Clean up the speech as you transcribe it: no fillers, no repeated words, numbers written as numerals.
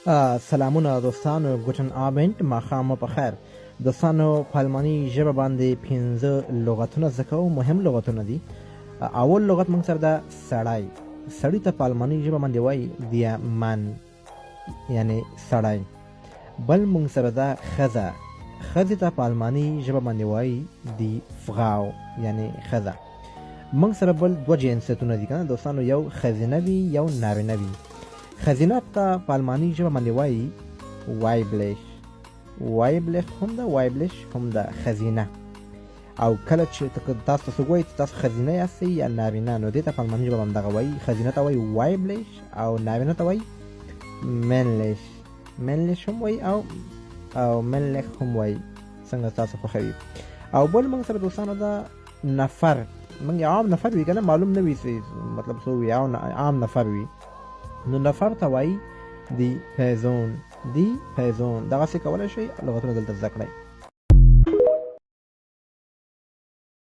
سلامونه دوستانو، Guten Abend، ماښام مو په خیر دوستانو. په الماني ژبه باندې پنځه لغتونه زده کوو، مهم لغتونه دي. اول لغت موږ سره ده سړی. سړی ته په الماني ژبه باندې وایي der Mann، یعنی سړی. بل موږ سره ده ښځه. ښځې ته په الماني ژبه باندې وایي die Frau، یعنی ښځه. موږ سره بل دوه جنسیتونه دي کنه دوستانو، یو ښځینه وي، یو نارینه وي. ښځینه ته په الماني ژبه باندې وایي weiblich. Weiblich هم ده، weiblich هم ده، ښځینه. او کله چې تاسو ته څوک وایي چې تاسو ښځینه یاستئ یا نارینه، نو دې ته په الماني ژبه باندې دغه وایي. ښځینه ته وایي weiblich او نارینه ته وایي männlich. Männlich هم وایي او männlich هم وایي، څنګه تاسو خوښوي. او بل موږ سره دوستانو ده نفر. موږ عام نفر وي که نه، معلوم نه وي مطلب څو وي، عام نفر وي، نو نفر ته وایي die Person. Die Person. دغسې کولی شئ لغتونه دلته زده کړئ.